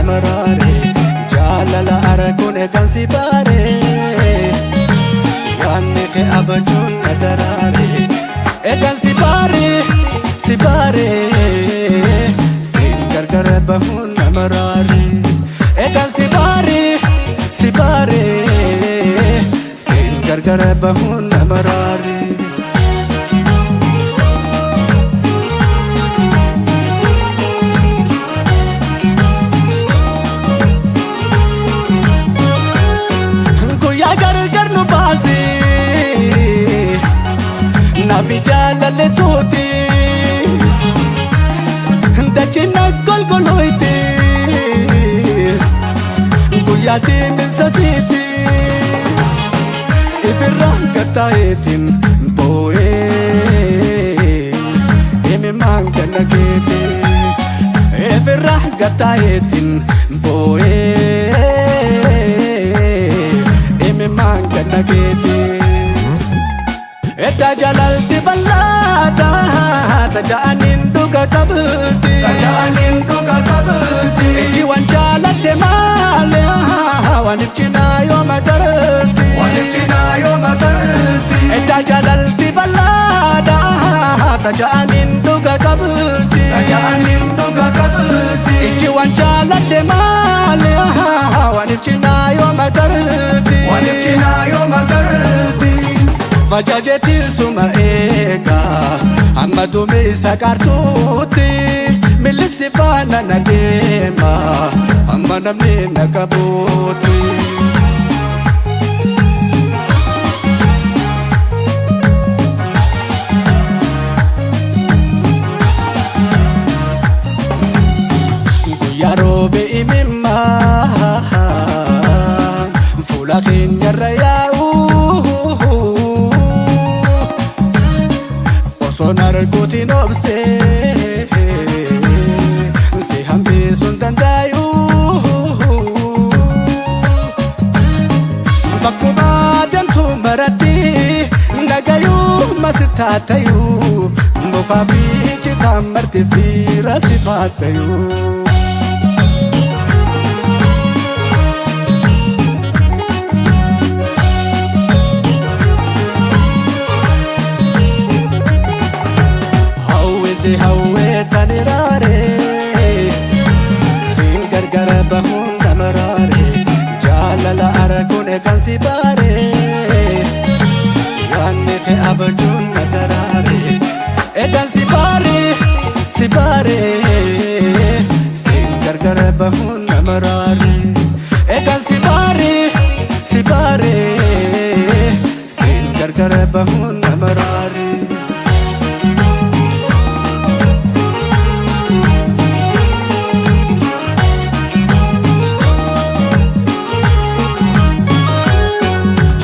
nama raare, jaalala arguun kan si baare, yaanni kee abajuun na daraare. Eegan si baare, si baare, siin gargar bahuun nama raare. Eegan si baare, si baare, siin gargar bahuun nama raare. Guyyaa gargar nu baasee, naaf jaalalle tuuti, dachee na golgolooyte, guyyaa deemsa siiti, ifirraa gattaayeetiin boo'ee, himimaan ganna keeti, ifirraa gattaayeetiin boo'ee, himimaan ganna keeti. Edda jaalalti bal'aadha, taja'aniin dhuga qabdi. Taja'aniin dhuga qabdi. Ijji waan jaalatte malee, waan ifcinaa yoo magarti. Waan ifcinaa yoo magarti. Edda jaalalti bal'aadha, taja'aniin dhuga qabdi. Taja'aniin dhuga qabdi. Ijji waan jaalatte malee, waan ifcinaa yoo magarti. Waan ifcinaa yoo magarti. Fajajeetiin suma eegaa, amma duumessa qaartuutti, millisi faana na deema, amma namni na qabuutti. Guyyaa roobe imimmaa fuula keenyarra yaa'u, osoon arguutiin obsee si hambisuun danda'u. Bakkuma deemtu maratti nagayuu masitaatayuu, mukaa fi citaan marti fiira si baatayuu. Hawwisi hawwee tani raare, siin gargar bahuun nama raare, jaalala arguun kan si baare, yaanni kee abajuun na daraare. Eegan si baare, si baare, siin gargar bahuun nama raare. Eegan si baare, si baare, siin gargar bahuun nama raare.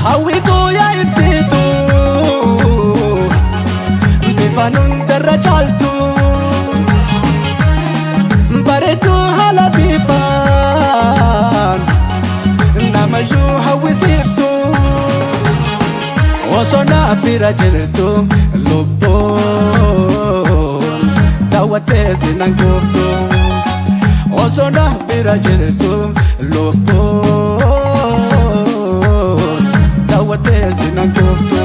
Hawwi guyyaa ibsitu, bifaan hundarra caaltu, bareedduu haala bifaan namayyuu hawwisiiftu, osoo na bira jirtu lubbuun daawwattee sinan kuuftu, osoo na bira jirtu lubbuun daawwattee sinan kuuftu.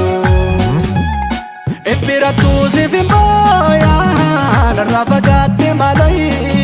Ibbira tuusiif hin booyaa, narraa fagaatte maalayyaa.